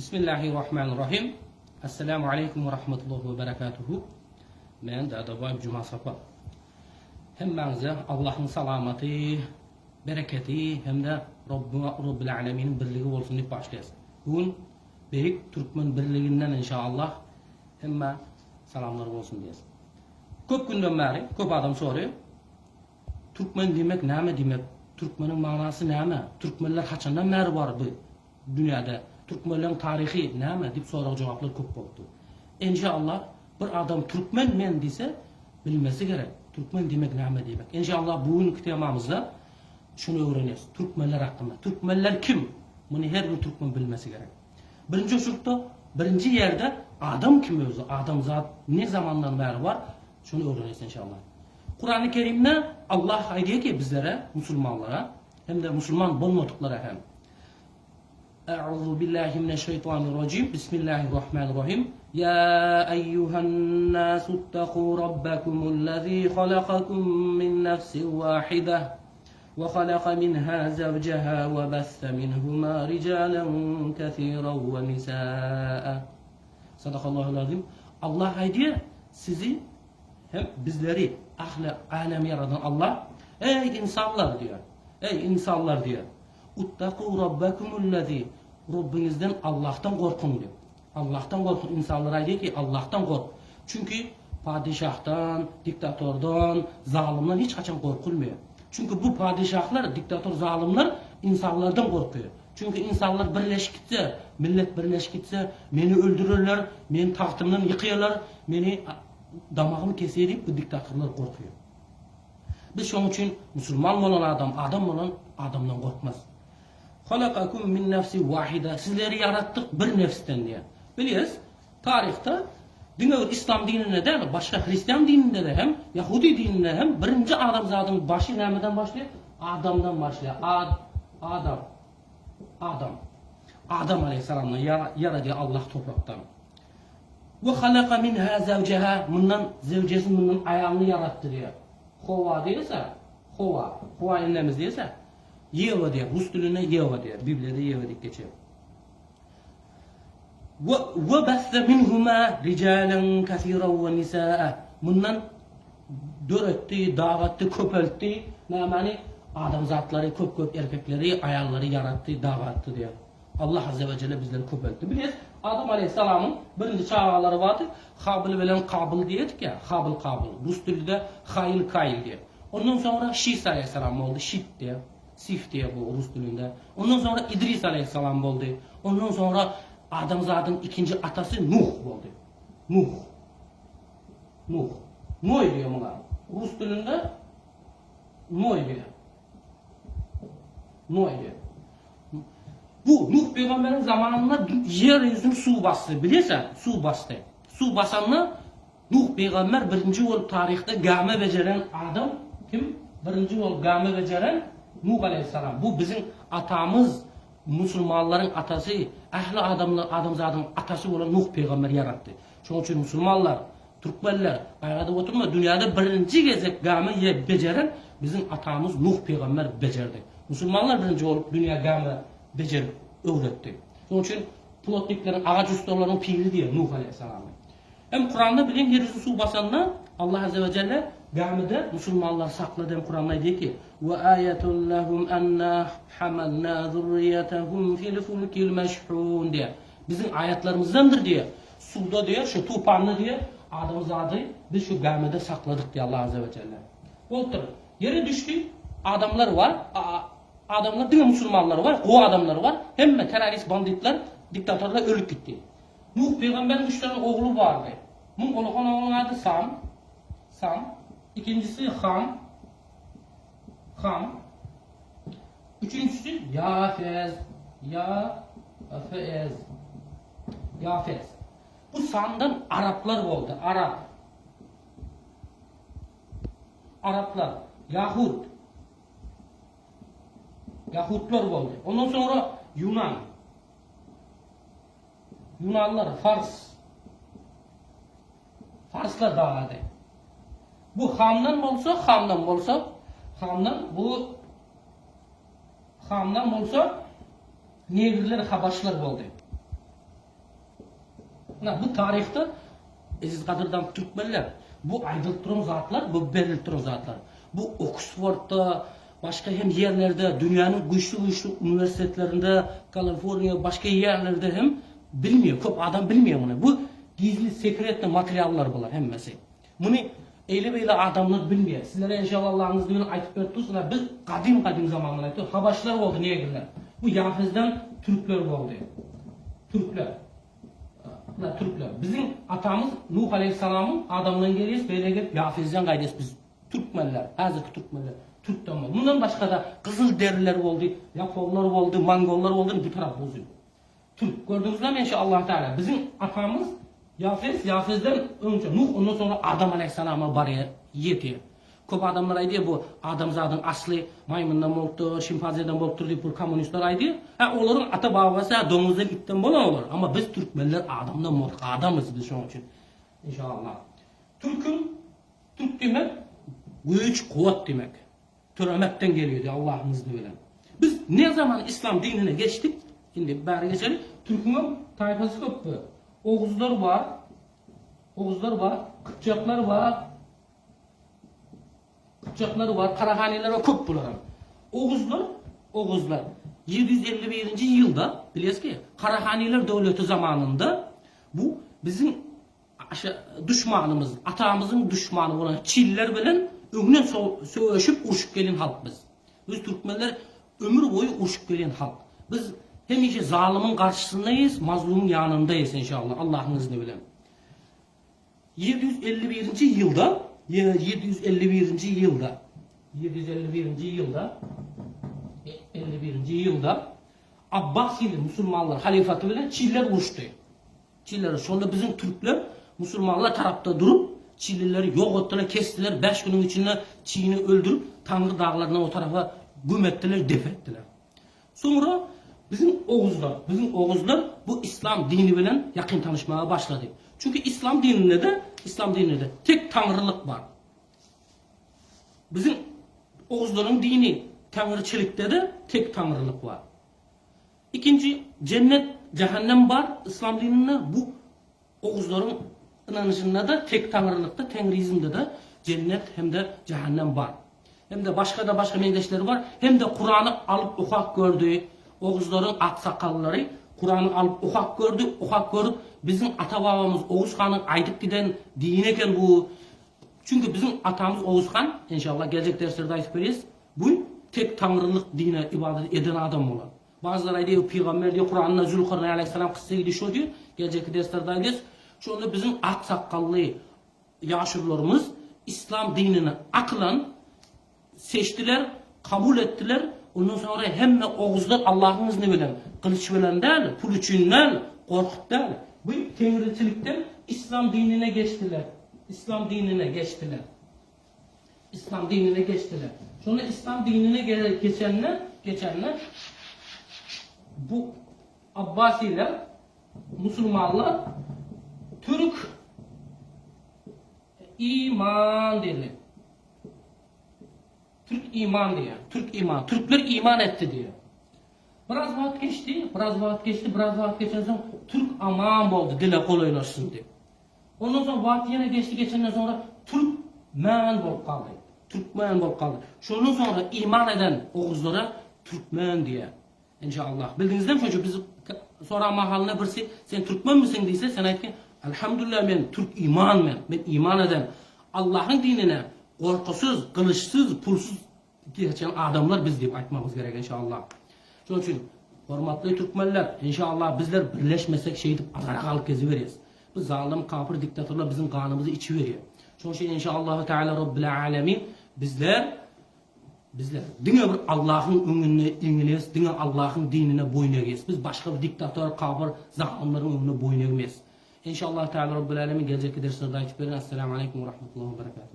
Bismillahirrahmanirrahim. Esselamu aleýkum we rahmetullahi we berekatuhu. Men Dadabaýew Jumasapa. Hemmäňize Allahyň salamaty, bereketi hem-de Robbil Aleminiň birligi bolsun diýip başlaýas. Bu gün Beýik Türkmen birliginden inşallah hemmä salamlar bolsun diýýäs. Köp günden bäri köp adam soraýar. Türkmen diýmek näme diýmek? Türkmeniň manasy näme? Türkmenler haçandan bäri bar bu dünýäde? Türkmenleň taryhy näme diýip sorag jogaplar köp bolupdyr. Enşallah bir adam türkmen men diýse bilmesi gerek. Türkmen diýmek näme diýmek? Enşallah bu günki temamyzda şuny öwrenýäs. Türkmenler hakynda. Türkmenler kim? Muny her bir türkmen bilmesi gerek. Birinji oçurtda birinji ýerde adam kim özi? Adamzat ne zamandan bäri bar? Şuny öwrenýäs enşallah. Kurany Kerimde Allah aýdýar ki bizlere, musulmanlara hem-de musulman bolmadyklara hem. A'uzu billahi mineşşeýtanirrajim. Bismillahirrahmanirrahim. Ya eyyuhen nasu ittaqu rabbakumul-lezî halakakum min nefsin vâhide ve halaka minhâ zevcehâ ve besse minhumâ ricâlen kesîren ve nisâ'a. Sadakallahul azim. Allah aýdýar, sizi Hem bizleri, ähli älemi ýaradan Allah, Eý, ynsanlar! diýýär. Eý, ynsanlar! diýýär. Uttaku Rabbakumul-lezi, Robbiňizden Allahdan gorkuň diýip. Allahdan gorkuň, ynsanlara aýdýar ki, Allahdan gork. Çünki padyşahdan, diktatordan, zalymdan hiç haçan gorkulmaýar. Çünki bu padyşahlar, diktator, zalymlar ynsanlardan gorkýar. Çünki ynsanlar birleşip gitse, millet birleşip gitse, meni öldürerler, meni tagtymdan ýykyarlar, meni damagymy keser diýip bu diktatorlar gorkýar. Biz şonuň üçin musulman bolan adam, adam bolan adamdan gorkmaz. Halakakum min nefsi wahida. Sizleri ýaratdyk bir nefsden diýýär. Bilýäris, taryhda diňe bir islam dininde däl, başga hristian dininde-de hem, ýahudi dininde hem birinji adamzadyň başy nämeden başlaýar? Adamdan başlaýar. Ad, Adam. Adam. Adam aleýhissalamdan ýaradýar Allah toprakdan. We halaka minha zewjeha mundan zewjesi mundan aýalyny ýaratdy diýýär. Howa diýilse, Howa, Howa enemiz diýilse, Ýewa diýýär. Rus dilinde Ýewa diýýär. Bibliýada Ýewa diýip geçýär. We we besse minhuma rijalen kesiran we nisaa. Mundan döretdi, dagatdy, köpeltdi. Nämäni? Adamzatlary, köp-köp erkekleri, aýallary ýaratdy, dagatdy diýýär. Allah Azze we Jelle bizleri köpeltdi. Bilýäs, Adam aleýhissalamyň birinji çagalary bardy, Habyl bilen Kabyl diýerdik ýa, Habyl Kabyl, rus dilinde Haýyl Kaýyl diýer. Ondan soňra Şis aleýhissalam boldy, Şit diýer, Sif diýer bu rus dilinde. Ondan soňra Idris aleýhissalam boldy. Ondan soňra adamzadyň ikinji atasy Nuh boldy. Nuh. Nuh. Noý diýer muňa. Rus dilinde Noý diýer. Noý diýer. Bu Nuh pygamberiň zamanynda ýer ýüzüni suw basdy. Bilýärsiň, suw basdy. Suw basanda Nuh pygamber birinji bolup taryhda gämi bejeren adam kim? Birinji bolup gämi bejeren Nuh aleýhissalam. Bu biziň atamyz, musulmanlaryň atasy, ähli adamlar, adamzadyň atasy bolan Nuh pygamber ýaratdy. Şonuň üçin musulmanlar, türkmenler gaýgy edip oturma, dünýäde birinji gezek gämi bejeren biziň atamyz Nuh pygamber bejerdi. Musulmanlar birinji bolup dünýä gämi bejerip öwretdi. Şonuň üçin plotnikleriň, agaç ussalaryň piri diýýär Nuh aleýhissalamy. Hem Kuranda bilen ýer ýüzüni suw basanda Allah azze we jelle gämide musulmanlary saklady hem Kuranda aýdýar ki, We aýatun lehum enna hamalna zurriýetehum fil fulkil meşhun diýýär. Biziň aýatlarymyzdandyr diýýär. Suwda diýýär, şu tupanda diýýär, adamzady biz şu gämide sakladyk diýýär Allah azze we jelle. Bolupdyr. Ýere düşdi, adamlar bar, adamlar diňe musulmanlar bar, gowy adamlar bar, hemme terrorist banditler, diktatorlar ölüp gitdi. Nuh pygamberiň üç sany ogly bardy. Muň ulakan oglunyň ady Sam, Sam, ikinjisi Ham, Ham, üçünjisi Ýafez, Ýafez, Ýafez. Bu Samdan araplar boldy, arap. Araplar, ýahud. Ýahudlar boldy. Ondan soňra Ýunan. Ýunanlar, fars. Farslar dagady. Bu Hamdan bolsa, Hamdan bolsa, Hamdan bu Hamdan bolsa negrler, habaşlar boldy. Ynha bu taryhda eziz gadyrdan türkmenler bu aýdylyp duran zatlar bu berilip duran zatlar. Bu Oksfordda başga hem ýerlerde dünýäniň güýçli güýçli uniwersitetlerinde Kaliforniýa başga ýerlerde hem bilmeýär köp adam bilmeýär muny. Bu gizli sekretny materiallar bular hemmesi. Muny eýle-beýle adamlar bilmeýär. Sizlere enşalla Allahyň izni bilen aýdyp berip durus. Ynha biz gadym-gadym zamandan aýtdyk. Habaşlar boldy, negrler. Bu Ýafezden türkler boldy. Türkler. Ynha türkler. Biziň atamyz Nuh aleýhissalamyň adamdan gelýäs, beýle gelip Ýafezden gaýdýas biz türkmenler, häzirki türkmenler türkden boldy. Mundan başga-da gyzyl deriler boldy, ýaponlar boldy, mongollar boldy, bu tarap uzyn. Türk, gördüňizmi men şu Allah Teala biziň atamyz Ýafes, Ýafesden öňçe Nuh, ondan soňra Adam aleýhissalama barýar, ýetýär. Köp adamlar aýdýar bu adamzadyň asly maýmyndan bolupdyr, şimpanzeden bolupdyr diýip bir kommunistler aýdýar. Hä olaryň ata babasy hä doňuzdan itden bolan olar. Amma biz türkmenler adamdan bolduk, adamyz biz şonuň üçin. Inşallah. Türküň türk diýmek güýç, kuwwat diýmek. Töremekden gelýärdi Allahyň izni bilen. Biz ne zaman islam dinine geçdik, indi bäri geçeli, türküňem taýpasy köpdi. Oguzlar bar, oguzlar bar, kypjaklar bar, kypjaklar bar, karahaniler bar, köp bularam. Oguzlar, oguzlar 751-nji ýylda, bilýäs-ki, Karahaniler döwleti zamanynda bu biziň Aşa duşmanymyz, atamyzyň duşmany bolan çiller bilen öňden söweşip urşup gelen halk biz. Biz türkmenler ömür boýy urşup gelen halk. Biz hemişe zalymyň garşysyndaýys, mazlumyň ýanyndaýys inşallah Allahyň izni bilen. 751-nji ýylda, 751-nji ýylda, 751-nji ýylda, 51-nji ýylda Abbasili musulmanlar halyfaty bilen çiller uruşdy. Çiller, şonda biziň türkler musulmanlar tarapda durup, çillileri ýok etdiler, kesdiler, bäş günüň içinde çini öldürip, Taňry daglaryndan o tarapa güm etdiler, dep etdiler. Soňra biziň oguzlar, biziň oguzlar bu islam dini bilen ýakyn tanyşmaga başlady. Çünki islam dininde-de, islam dininde-de tek taňrylyk bar. Biziň oguzlaryň dini taňryçilikde-de tek taňrylyk bar. Ikinji jennet jähennem bar yslam dininde bu oguzlaryň ynanyşynda-da tek taňrylykda tengrizmde-de jennet hem-de jähennem bar. Hem-de başga-da başga meňzeşleri bar. Hem-de Kurany alyp okap gördi oguzlaryň aksakallary Kurany alyp okap gördi okap görüp biziň ata-babamyz Oguz hanyň aýdyp giden dini eken bu çünki biziň atamyz Oguz han enşallah geljek derslerde aýdyp berýäs Bu tek taňrylyk dine ybadat eden adam bolar. Bazylary aýdýar, pygamber diýýär, Kuranda Zülkarnaý aleýhissalam kyssa gidi şo diýýär, geljekki derslerde aýdarys. Şonda biziň ak sakgally ýaşulularymyz islam dinini akylan seçdiler, kabul etdiler. Ondan soňra hemme oguzlar Allahyň izni bilen, gylyç bilen däl, pul üçin däl, gorkup däl, bu teňriçilikden islam dinine geçdiler. Islam dinine geçdiler. Islam dinine geçdiler. Şonda islam dinine geçende, geçende bu Abbasiler, musulmanlar Türk iman diýdi. Türk iman diýýär. Türk iman. Türkler iman etdi diýýär. Biraz wagt geçdi, biraz wagt geçdi, biraz wagt geçen soň Türk aman boldy, dile golaýlaşsyn diýip. Ondan soň wagt ýene geçdi, geçenden soňra türkmen bolup galdy. Türkmen bolup galdy. Şondan soňra iman eden oguzlara türkmen diýýär. Inşallah. Bildiňizmi şonça biz soran mahalynda birisi sen türkmenmisiň diýse sen aýtgyn Elhamdülillah men türk iman men. Men iman eden Allahyň dinine gorkusyz, gylyçsyz, pulsuz Geçen adamlar biz diýip aýtmagymyz gerek inşallah. Şonuň üçin hormatly türkmenler inşallah bizler birleşmesek şeýdip azara galyp geziberýäs. Bu zalym kapyr diktatorlar biziň ganymyzy içiberýär. Şonuň üçin inşallahu teala robbil alemin bizler bizler diňe bir Allahyň öňünde eňiles, diňe Allahyň dinine boýun egýäs. Biz başga bir diktator, kapyr, zalymlaryň öňünde boýun egmeýäs. Inşallah teala robbil alemin geljekki derslerde aýtyp berin. Assalamu aleýkum we rahmetullah we berekatuh.